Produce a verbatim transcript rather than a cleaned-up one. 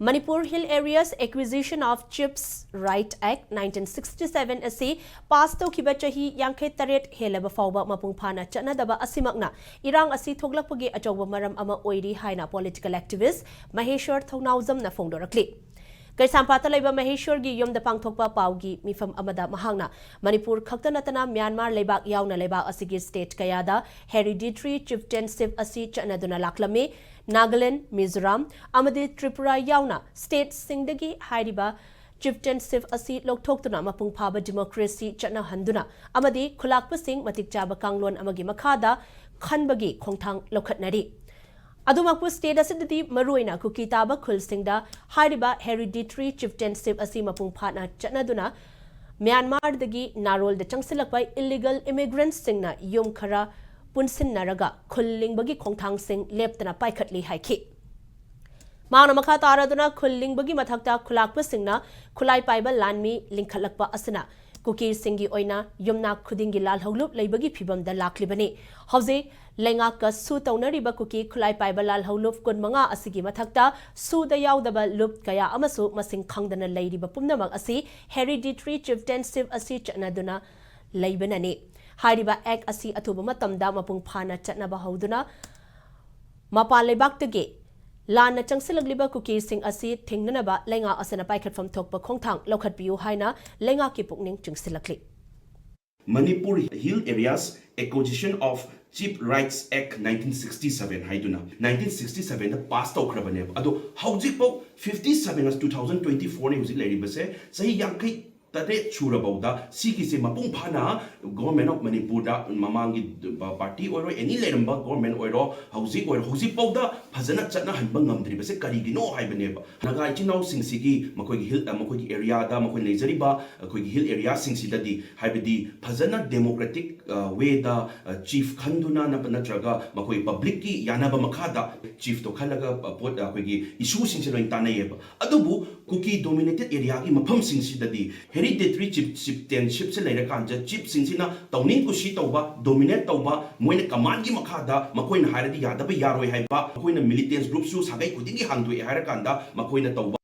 Manipur Hill Areas Acquisition of Chiefs Right Act nineteen sixty seven ꯑꯁꯤ pass ꯇꯧꯈꯤꯕ ꯆꯍꯤ ꯌꯥꯡꯈꯩ ꯇꯔꯦꯠ ꯍꯦꯜꯂꯕ ꯐꯥꯎꯕ ꯃꯄꯨꯡ ꯐꯥꯅ ꯆꯠꯅꯗꯕ ꯑꯁꯤꯃꯛꯅ ꯏꯔꯥꯡ ꯑꯁꯤ ꯊꯣꯛꯂꯛꯄꯒꯤ ꯑꯆꯧꯕ ꯃꯔꯝ ꯑꯃ ꯑꯣꯏꯔꯤ ꯍꯥꯏꯅ political activist ꯃꯍꯦꯁ꯭ꯋꯔ ꯊꯧꯅꯥꯎꯖꯝꯅ ꯐꯣꯡꯗꯣꯔꯛꯂꯤ꯫ ꯀꯩꯁꯥꯝꯄꯥꯠꯇ ꯂꯩꯕ ꯃꯍꯦꯁ꯭ꯋꯔꯒꯤ ꯌꯨꯝꯗ ꯄꯥꯡꯊꯣꯛꯄ ꯄꯥꯎꯒꯤ ꯃꯤꯐꯝ ꯑꯃꯗ ꯃꯍꯥꯛꯅ ꯃꯅꯤꯄꯨꯔ ꯈꯛꯇ ꯅꯠꯇꯅ ꯃ꯭ꯌꯥꯟꯃꯥꯔ ꯂꯩꯕꯥꯛ ꯌꯥꯎꯅ ꯂꯩꯕꯥꯛ ꯑꯁꯤꯒꯤ state ꯀꯌꯥꯗ hereditary chieftainship ꯑꯁꯤ ꯆꯠꯅꯗꯨꯅ ꯂꯥꯛꯂꯝꯃꯤ꯫ ꯅꯥꯒꯥꯂꯦꯟꯗ, ꯃꯤꯖꯣꯔꯥꯝ ꯑꯃꯗꯤ ꯇ꯭ꯔꯤꯄꯨꯔꯥ ꯌꯥꯎꯅ stateꯁꯤꯡꯗꯒꯤ ꯍꯥꯏꯔꯤꯕ chieftainship ꯑꯁꯤ ꯂꯧꯊꯣꯛꯇꯨꯅ ꯃꯄꯨꯡ ꯐꯥꯕ democracy ꯆꯠꯅꯍꯟꯗꯨꯅ ꯑꯃꯗꯤ ꯈꯨꯂꯥꯛꯄꯁꯤꯡ ꯃꯇꯤꯛ ꯆꯥꯕ ꯀꯥꯡꯂꯣꯟ ꯑꯃꯒꯤ ꯃꯈꯥꯗ ꯈꯟꯕꯒꯤ ꯈꯣꯡꯊꯥꯡ ꯂꯧꯈꯠꯅꯔꯤ꯫ ꯑꯗꯨꯃꯛꯄꯨ state ꯑꯁꯤꯗꯗꯤ ꯃꯔꯨꯑꯣꯏꯅ ꯀꯨꯀꯤ ꯇꯥꯕ ꯈꯨꯜꯁꯤꯡꯗ ꯍꯥꯏꯔꯤꯕ hereditary chieftainship ꯑꯁꯤ ꯃꯄꯨꯡ ꯐꯥꯅ ꯆꯠꯅꯗꯨꯅ ꯃ꯭ꯌꯥꯟꯃꯥꯔꯗꯒꯤ ꯅꯥꯔꯣꯜꯗ ꯆꯪꯁꯤꯜꯂꯛꯄ illegal immigrantꯁꯤꯡꯅ ꯌꯨꯝ ꯈꯔ ꯄꯨꯟꯁꯤꯟꯅꯔꯒ ꯈꯨꯜ ꯂꯤꯡꯕꯒꯤ ꯈꯣꯡꯊꯥꯡꯁꯤꯡ ꯂꯦꯞꯇꯅ ꯄꯥꯏꯈꯠꯂꯤ ꯍꯥꯏꯈꯤ꯫ ꯃꯍꯥꯛꯅ ꯃꯈꯥ ꯇꯥꯔꯗꯨꯅ ꯈꯨꯜ ꯂꯤꯡꯕꯒꯤ ꯃꯊꯛꯇ ꯈꯨꯂꯥꯛꯄꯁꯤꯡꯅ ꯈꯨꯠꯂꯥꯏ ꯄꯥꯏꯕ ꯂꯥꯟꯃꯤ ꯂꯤꯡꯈꯠꯂꯛꯄ ꯑꯁꯤꯅ ꯀꯨꯀꯤꯁꯤꯡꯒꯤ ꯑꯣꯏꯅ ꯌꯨꯝꯅꯥꯛ ꯈꯨꯗꯤꯡꯒꯤ ꯂꯥꯜꯍꯧꯂꯨꯞ ꯂꯩꯕꯒꯤ ꯐꯤꯕꯝꯗ ꯂꯥꯛꯂꯤꯕꯅꯤ꯫ ꯍꯧꯖꯤꯛ ꯂꯩꯉꯥꯛꯀ ꯁꯨ ꯇꯧꯅꯔꯤꯕ ꯀꯨꯀꯤ ꯈꯨꯠꯂꯥꯏ ꯄꯥꯏꯕ ꯂꯥꯜꯍꯧꯂꯨꯞ ꯀꯨꯟꯃꯉꯥ ꯑꯁꯤꯒꯤ ꯃꯊꯛꯇ ꯁꯨꯗ ꯌꯥꯎꯗꯕ ꯂꯨꯞ ꯀꯌꯥ ꯑꯃꯁꯨ ꯃꯁꯤꯡ ꯈꯪꯗꯅ ꯂꯩꯔꯤꯕ ꯄꯨꯝꯅꯃꯛ ꯑꯁꯤ hereditary chieftainship ꯑꯁꯤ ꯆꯠꯅꯗꯨꯅ ꯂꯩꯕꯅꯅꯤ꯫ ꯍꯥꯏꯔꯤꯕ act ꯑꯁꯤ ꯑꯊꯨꯕ ꯃꯇꯝꯗ ꯃꯄꯨꯡ ꯐꯥꯅ ꯆꯠꯅꯕ ꯍꯧꯗꯨꯅ ꯃꯄꯥꯟ ꯂꯩꯕꯥꯛꯇꯒꯤ ꯂꯥꯟꯅ ꯆꯪꯁꯤꯜꯂꯛꯂꯤꯕ ꯀꯨꯀꯤꯁꯤꯡ ꯑꯁꯤ ꯊꯤꯡꯅꯅꯕ ꯂꯩꯉꯥꯛ ꯑꯁꯤꯅ ꯄꯥꯏꯈꯠꯐꯝ ꯊꯣꯛꯄ ꯈꯣꯡꯊꯥꯡ ꯂꯧꯈꯠꯄꯤꯌꯨ ꯍꯥꯏꯅ ꯂꯩꯉꯥꯛꯀꯤ ꯄꯨꯛꯅꯤꯡ ꯆꯤꯡꯁꯤꯜꯂꯛꯂꯤ꯫ Manipur Hill Areas Acquisition of Chief Rights Act nineteen sixty seven ꯍꯥꯏꯗꯨꯅ nineteen sixty seven ꯗ ꯄꯥꯁ ꯇꯧꯈ꯭ꯔꯕꯅꯦꯕ꯫ ꯑꯗꯣ ꯍꯧꯖꯤꯛꯐꯥꯎ fifty seven ꯑꯁꯤ two thousand twenty four ꯅꯤ ꯍꯧꯖꯤꯛ ꯂꯩꯔꯤꯕꯁꯦ, ꯆꯍꯤ ꯌꯥꯡꯈꯩ ꯇꯔꯦꯠ ꯁꯨꯔꯕꯧꯗ ꯁꯤꯒꯤꯁꯦ ꯃꯄꯨꯡ ꯐꯥꯅ Government of Manipur ꯗ ꯃꯃꯥꯡꯒꯤ party ꯑꯣꯏꯔꯣ, any ꯂꯩꯔꯝꯕ government ꯑꯣꯏꯔꯣ, ꯍꯧꯖꯤꯛ ꯑꯣꯏꯔꯣ, ꯍꯧꯖꯤꯛꯐꯥꯎꯗ ꯐꯖꯅ ꯆꯠꯅꯍꯟꯕ ꯉꯝꯗ꯭ꯔꯤꯕꯁꯦ ꯀꯔꯤꯒꯤꯅꯣ ꯍꯥꯏꯕꯅꯦꯕ꯫ ꯅꯥꯒꯥ ꯏꯆꯤꯟ ꯏꯅꯥꯎꯁꯤꯡꯁꯤꯒꯤ ꯃꯈꯣꯏꯒꯤ ꯍꯤꯜ, ꯃꯈꯣꯏꯒꯤ area ꯗ, ꯃꯈꯣꯏ ꯂꯩꯖꯔꯤꯕ ꯑꯩꯈꯣꯏꯒꯤ hill area ꯁꯤꯡꯁꯤꯗꯗꯤ ꯍꯥꯏꯕꯗꯤ ꯐꯖꯅ democratic way ꯗ chief ꯈꯟꯗꯨꯅ ꯅꯠꯇ-, ꯅꯠꯇ꯭ꯔꯒ ꯃꯈꯣꯏ public ꯀꯤ ꯌꯥꯅꯕ ꯃꯈꯥꯗ chief ꯇꯣ ꯈꯜꯂꯒ ꯄꯣꯠ, ꯑꯩꯈꯣꯏꯒꯤ issue ꯁꯤꯡꯁꯦ ꯂꯣꯏꯅ ꯇꯥꯟꯅꯩꯌꯦꯕ꯫ ꯑꯗꯨꯕꯨ ꯀꯨꯀꯤ ꯗꯣꯃꯤꯅꯦꯇꯦꯠ ꯑꯦꯔꯤꯌꯥꯒꯤ ꯃꯐꯝꯁꯤꯡꯁꯤꯗꯗꯤ ꯍꯦꯔꯤꯗꯦꯇꯔꯤ ꯆꯤꯞ ꯆꯤꯞꯇꯦꯟꯁꯤꯞꯁꯦ ꯂꯩꯔꯀꯥꯟꯗ ꯆꯤꯞꯁꯤꯡꯁꯤꯅ ꯇꯧꯅꯤꯡ ꯀꯨꯁꯤ ꯇꯧꯕ, ꯗꯣꯃꯤꯅꯦꯠ ꯇꯧꯕ, ꯃꯣꯏꯅ ꯀꯃꯥꯟꯒꯤ ꯃꯈꯥꯗ ꯃꯈꯣꯏꯅ ꯍꯥꯏꯔꯗꯤ ꯌꯥꯗꯕ ꯌꯥꯔꯣꯏ ꯍꯥꯏꯕ, ꯃꯈꯣꯏꯅ ꯃꯤꯂꯤꯇꯦꯟꯁ ꯒ꯭ꯔꯨꯞꯁꯨ ꯁꯥꯒꯩ ꯈꯨꯗꯤꯡꯒꯤ ꯍꯥꯡꯗꯣꯛꯑꯦ ꯍꯥꯏꯔꯀꯥꯟꯗ ꯃꯈꯣꯏꯅ ꯇꯧꯕ,